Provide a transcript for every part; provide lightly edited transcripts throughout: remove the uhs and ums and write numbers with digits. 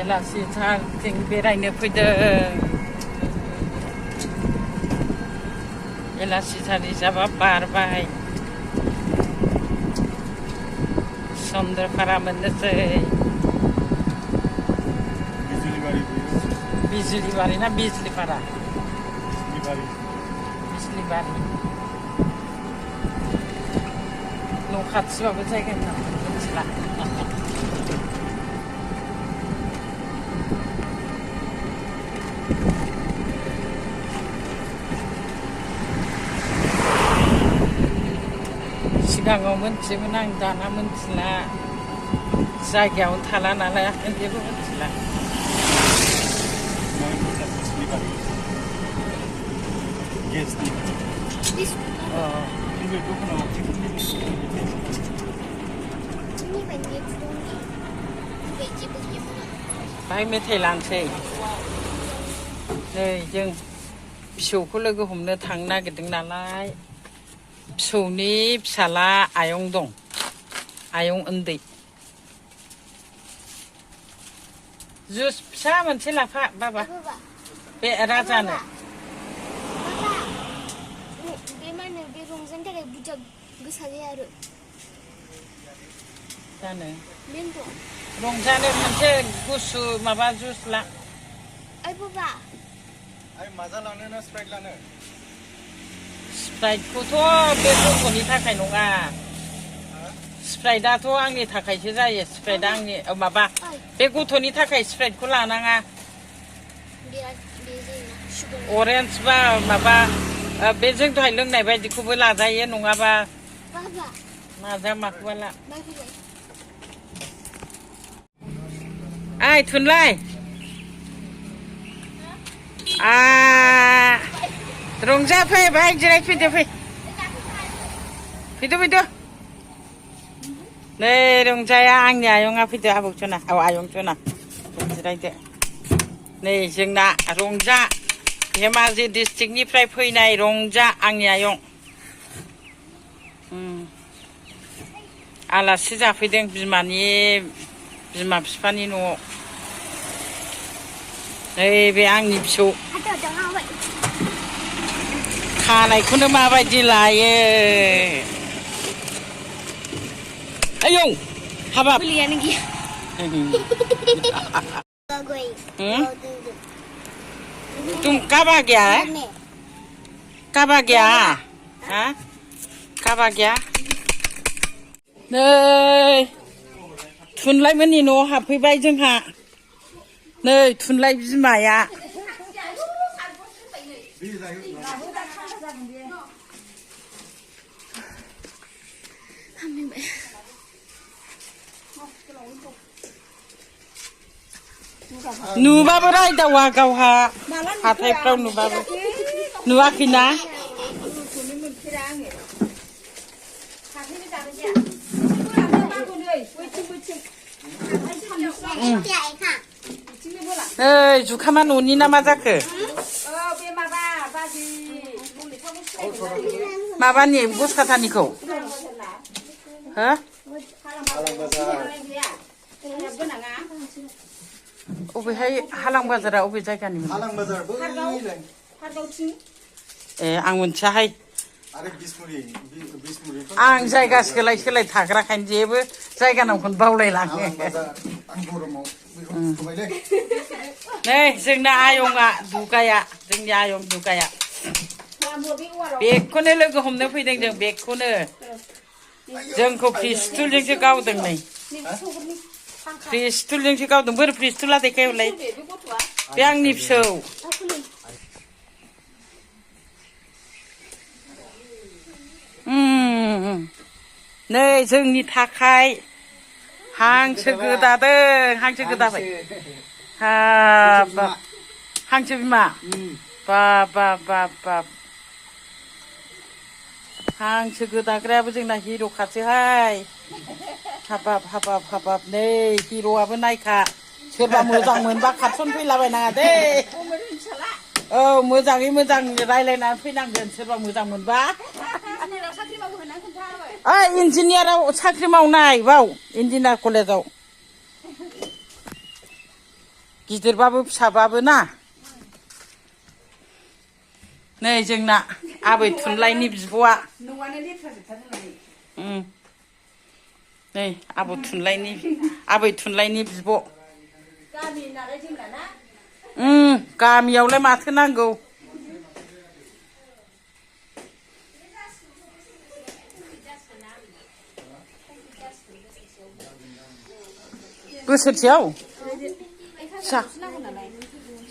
एलासिसारथिं बेरायनो फैदों एलासिसार रिजार्भआ बारबाय चन्द्रपारा मोननोसै बिजलिबारि ना बिजलिपारा बिजलिबारि न' खाथिबाबो जायगानि नामखौ मिथिला सिगाङाव मोनथियोमोन आं दाना मोनथिला जायगायावनो थाला नालाय जेबो मोनथिला बाहाय मेथाइ लानोसै नै जों फिसौखौ लोगो हमनो थांनो नागिरदों नालाय फिसौनि फिसाला आयं दं आयं उन्दै जुस फिसा मोनसे लाफा बाबा बे राजानो बे रंजानो थाखाय बुरजा गोसा जाया आरो जानो रंजानो मोनसे गुसु माबा जुस ला ओइ बाबा आइ माजा लानो ना स्प्राइट लानो स्प्राइटखौथ' बे गथ'नि थाखाय नङा स्प्राइटआथ' आंनि थाखायसो जायो स्प्राइटआ आंनि माबा बे गथ'नि थाखाय स्प्राइटखौ लानाङा अरेन्ज बा माबा बे जों दहाय लोंनाय बायदिखौबो लाजायो नङाबा माजा माखौबा ला ओइ थुनलाय रंजा फै बाहाय जिरायफैदो फैदो नै रंजाया आंनि आयंआ फैदो आबौसोना आयंसोना जिरायदो नै जोंना रंजा धेमाजि डिस्ट्रिक्टनिफ्राय फैनाय रंजा आंनि आयं आलासि जाफैदों बिमा बिफानि न'आव नै बे आंनि फिसौ खानायखौनो माबायदि लायो आयौ हाबाब तुम काबा गया हाँ काबा गया नै थुनलाइमोननि न'आव हाबफैबाय जोंहा नै थुनलाइ बिमाया नुबाबो रायदावा गावहा हाथायफ्राव नुबाबो नुवाखैना ओइ जुखामा न'नि ना मा जाखो माबानि बसखाथानिखौ हो अबेहाय हालां बाजारा अबे जायगानि ए आं मोनथियाहाय आं जायगा सोलाय थाग्राखायनो जेबो जायगा नामखौनो बावलायलाङो नै जोंना आयंआ दुगाया जोंनि आयं दुगाया बेगखौनो लोगो हमनो फैदों जों बेगखौनो जोंखौ पिस्तुलजोंसो गावदों नै पिस्तुलजोंसो गावदों बोरै पिस्तुला देखायहरलाय बे आंनि फिसौ नै जोंनि थाखाय हांसो गोदादों हांसो गोदाबाय हाबाब हांसो बिमा बाब हांसो गोदाग्रायाबो जोंना हिर' खासोहाय हाबाब नै हिर'आबो नायखा सोरबा मोजां मोनबा खाथियावनो फैलाबायनाङा दे औ मोजाङै मोजां रायलायनानै फैनांगोन सोरबा मोजां मोनबा इन्जिनियाराव साख्रि मावनाय बाव इन्जिनियार कलेजाव गिदिरबाबो फिसाबाबो ना नै जोंना आबै थुनलाइनि बिब'आ नै आबै थुनलाइनि बिब' गामियावलाय माथो नांगौ बोसोरसेयाव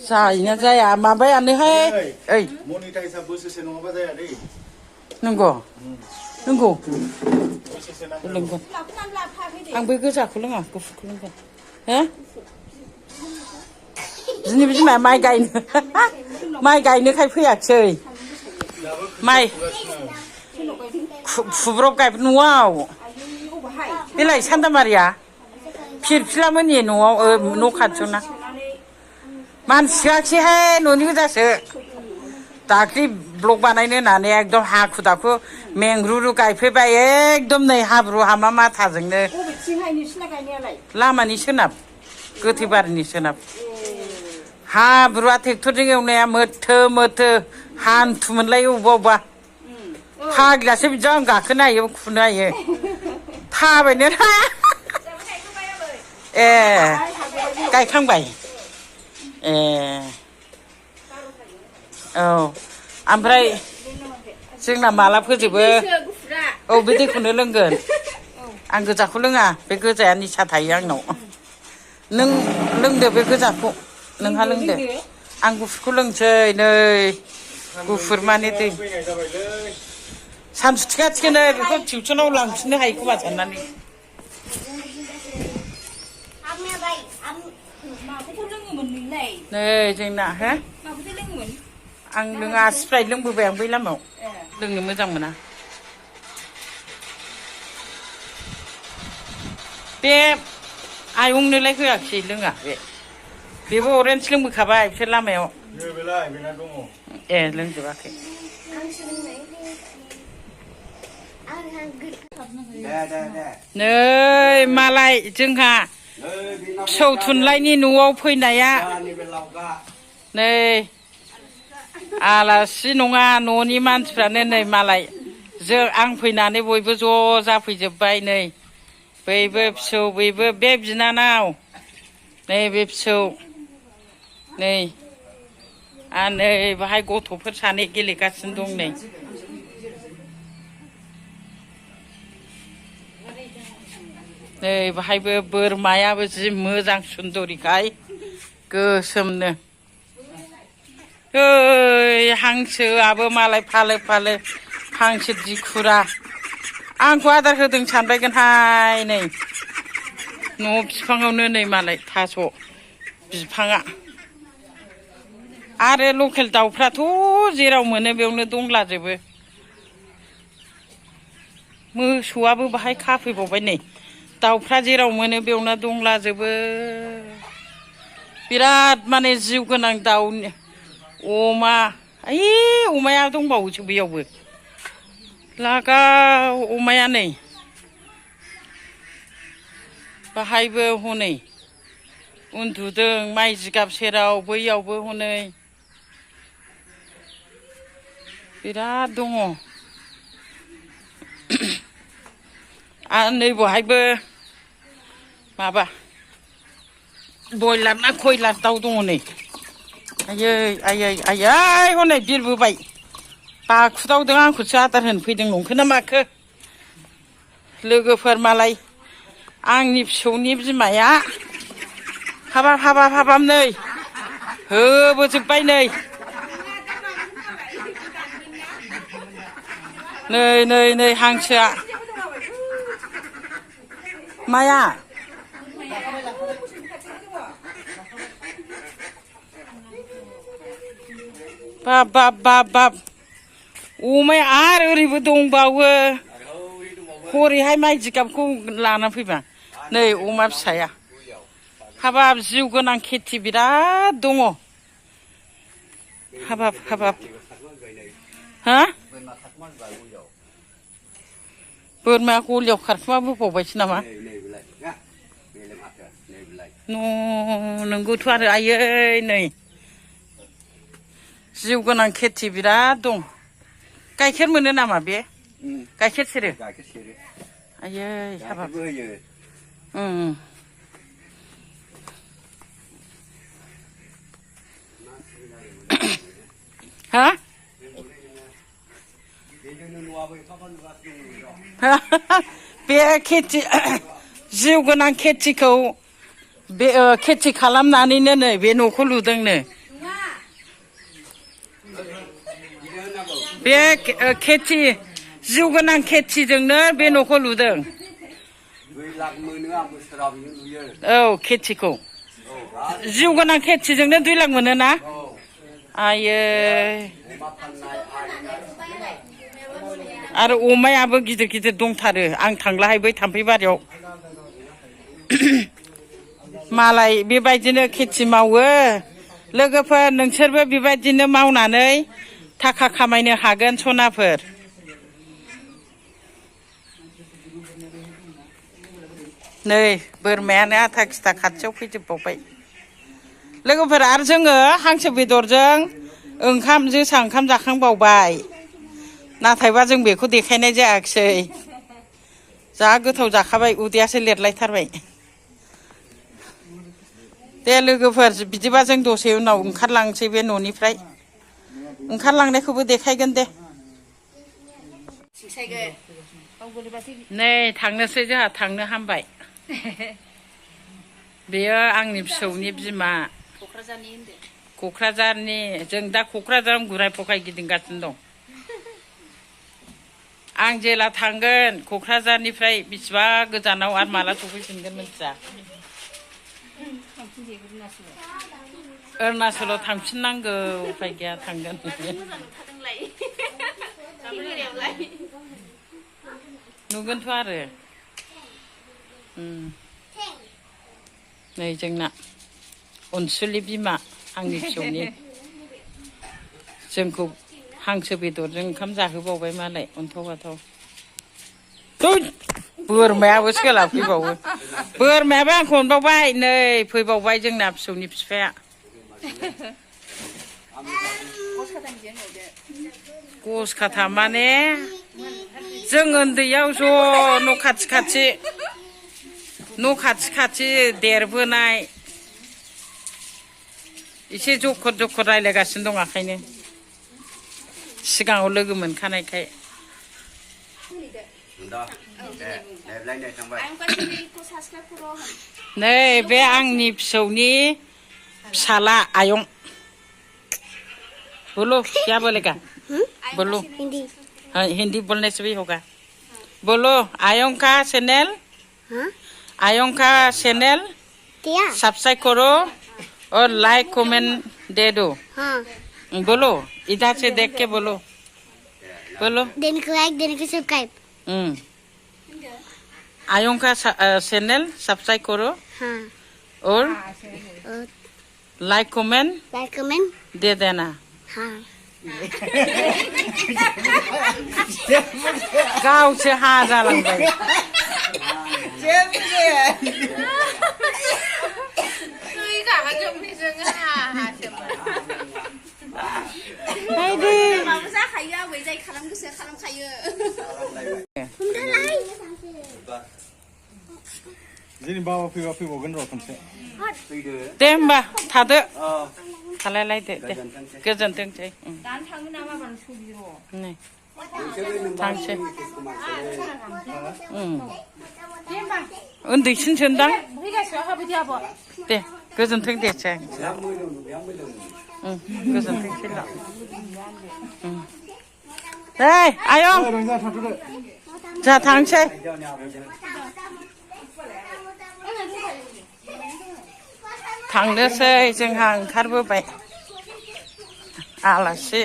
जायोना जाया माबायानोहाय ओइ मनिटाइजआ बोसोरसे नङाबा जाया दै नंगौ नंगौ बोसोरसे नांगौ लोंगोन आं बै गोजाखौ लोङा गुफुरखौ लोंगोन हो दिनै बिमाया माइ गायनोखाय फैयाखिसै माइ फुब्रब गायब न'आव बेलाय सान्दामारिया फिरफिलामोननि न'आव न' खाथियावना मानसियाखिहाय न'नि गोजासो दाख्लि ब्लक बानायनो होननानै एकदम हाखु दाखु मेंग्रुरु गायफैबाय एकदम नै हाब्रु हामा माथाजोंनो लामानि सोनाब गोथैबारिनि सोनाब हाब्रुआ ट्रेक्टरजों एवनाया मोथो हान्थु मोनलायो अबेबा फाग्लासो बिदियाव आं गाखोनो हायो खुनो हायो थाबायनो हाया ए गायखांबाय ए औ ओमफ्राय जोंना माला फोजोबो औ बे दैखौनो लोंगोन आं गोजाखौ लोङा बे गोजाया निसा थायो आंनाव नों लोंदो बे गोजाखौ नोंहा लोंदो आं गुफुरखौ लोंसै नै गुफुर माने दै सानसुथिखा थिखोनो बेखौ टिउसनाव लांफिननो हायो खोमा साननानै नै जोंना हो आं लोङा स्प्राइट लोंबोबाय आं बै लामायाव लोंनो मोजां मोना बे आयंनोलाय होआखिसै लोङा बेबो अरेन्ज लोंबोखाबाय बिसोर लामायाव ए लोंजोबाखै नै मालाय जोंहा फिसौ थुनलाइनि न'आव फैनाया नै आलासि नङा न'नि मानसिफ्रानो नै मालाय आं फैनानै बयबो ज' जाफैजोब्बाय नै बैबो फिसौ बैबो बे बिनानाव नै बे फिसौ नै आरो नै बाहाय गथ'फोर सानै गेलेगासिनो दं नै नै बाहायबो बोरमायाबो जि मोजां सुन्दरिखाय गोसोमनो ओइ हांसोआबो मालाय फालो हांसो दिखुरा आंखौ आदार होदों सानबायगोनहाय नै न' बिफाङावनो नै मालाय थास' बिफाङा आरो लकेल दाउफ्राथ' जेराव मोनो बेयावनो दंलाजोबो मोसौआबो बाहाय खाफैबावबाय नै दाउफ्रा जेराव मोनो बेयावनो दंलाजोबो बिराद माने जिउ गोनां दाउ अमा अमाया दंबावोसो बैयावबो लागाव अमाया नै बाहायबो हनै उन्दुदों माइ जिगाब सेराव बैयावबो हनै बिराद दङ आरो नै बहायबो माबा बयलार ना कयलार दाउ दङ नै आयै हनै बिरबोबाय बाखुदावदों आंखौसो आदार होनो फैदों नंखोना माखो लोगोफोर मालाय आंनि फिसौनि बिमाया हाबाब नै होबोजोब्बाय नै हांसोआ माया बाब अमाया आरो ओरैबो दंबावो हरैहाय माइ जिगाबखौ लाना फैबा नै अमा फिसाया हाबाब जिउ गोनां खेथि बिराद दङ हाबाब हा बोरमाया गलियाव खारखुमा बोबावबायसो नामा नंगौथ' आरो आयै नै जिउ गोनां खेथि बिराद दं गाइखेर मोनो नामा बे गाइखेर सेरो आयै हाबाब हा बे खेथि जिउ गोनां खेथिखौ बे खेथि खालामनानैनो नै बे न'खौ लुदोंनो बे खेथि जिउ गोनां खेथिजोंनो बे न'खौ लुदों औ खेथिखौ जिउ गोनां खेथिजोंनो 2 लाख मोनो ना आयै आरो अमायाबो गिदिर गिदिर दंथारो आं थांलाहाय बै थाम्फैबारियाव मालाय बेबायदिनो खेथि मावो लोगोफोर नोंसोरबो बेबायदिनो मावनानै थाखा खामायनो हागोन सनाफोर नै बोरमायानो आथा खिथा खाथियाव फैजोबबावबाय लोगोफोर आरो जोङो हांसो बेदरजों जोसा ओंखाम जाखांबावबाय नाथायबा जों बेखौ देखायनाय जायाखिसै जा गोथाव जाखाबाय उदैयासो लेरलायथारबाय दे लोगोफोर बिदिबा जों दसे उनाव ओंखारलांसै बे न'निफ्राय ओंखारलांनायखौबो देखायगोन दे नै थांनोसै जोंहा थांनो हामबाय बेयो आंनि फिसौनि बिमा क'क्राझारनि जों दा क'क्राझाराव गुराय फखाय गिदिंगासिनो दं आं जेला थांगोन क'क्राझारनिफ्राय बिसिबा गोजानाव आरो माला सफैफिनगोन मिथिया अरुणाचलाव थांफिननांगौ उफाय गैया थांगोन नुगोनथ' आरो नै जोंना अनसुलि बिमा आंनि फिसौनि जोंखौ हांसो बेदरजों ओंखाम जाहोबावबाय मालाय अन्थाव बाथाव बोरमायाबो सोलाबफैबावो बोरमायाबो आंखौ अनबावबाय नै फैबावबाय जोंना फिसौनि बिफाया गसखाथा माने जों उन्दैयाव ज' न' खाथि खाथि देरबोनाय एसे जखर रायलायगासिनो दं आखायनो सिगाङाव लोगो मोनखानायखाय नै बे आंनि फिसौनि फिसाला आयं बोलो क्या बोलेगा बोलो हिंदी बोलने से भी होगा बोलो आयं का चैनल सब्सक्राइब करो और लाइक कमेंट दे दो बोलो इधर से देख के बोलो देने को लाइक देने को सब्सक्राइब आयं का चैनल सब्सक्राइब करो और लाइक कमेंट दे देना गावसो हा जालांबाय जेनेबा फैबावगोन र' खनसे दे होमबा थादो थालायलायदो दे गोजोनथोंसै थांसै उन्दैसिनसोदां दे गोजोनथों दे गोजोनथोंसै दे आयं जोंहा थांसै थांनोसै जोंहा ओंखारबोबाय आलासि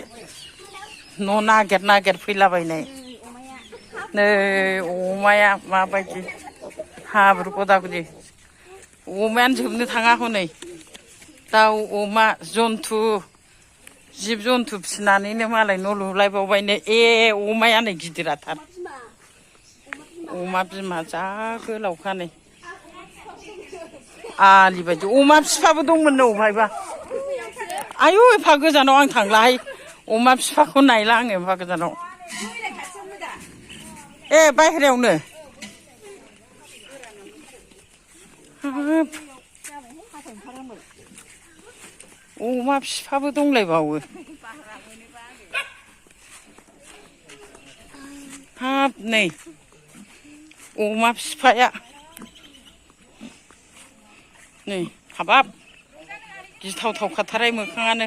न' नागिर फैलाबायनाय नै अमाया माबायदि हाब्रु गदागुदि अमायानो जोबनो थाङा हनै दाउ अमा जन्थु जिब जन्थु फिसिनानैनो मालाय न' लुलायबावबायनो अमायानो गिदिराथार अमा बिमा जा गोलावखा नै आलि बायदि अमा फिफाबो दंमोन नो अफायबा आयु एफा गोजानाव आं थांलाहाय अमा फिफाखौ नायला आङो एफा गोजानाव ए बायहेरायावनो हाब अमा फिफाबो दंलायबावो हाब नै अमा फिफाया नै हाबाब गिथावथाव खाथारहाय मोखाङानो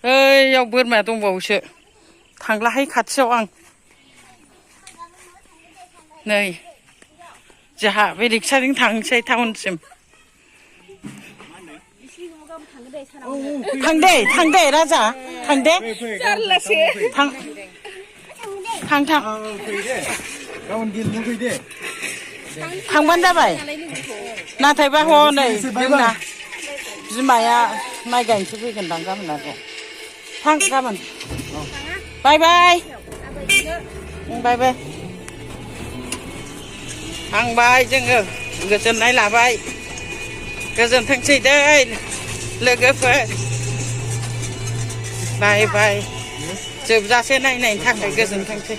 ओइयाव बोरमाया दंबावोसो थांलाहाय खाथियाव आं नै जोंहा बे रिक्साजों थांसै टाउनसिम थां दे राजा थां दे थां थांबानो जाबाय नाथायबा हनै जोंना बिमाया माइ गायनोसो फैगोनदां गाबोन आरो थां गाबोन बाय बाय बाय बाय थांबाय जोङो गोजोननाय लाबाय गोजोनथोंसै दै लोगोफोर बाय बाय जोबजासे नायनायनि थाखाय गोजोनथोंसै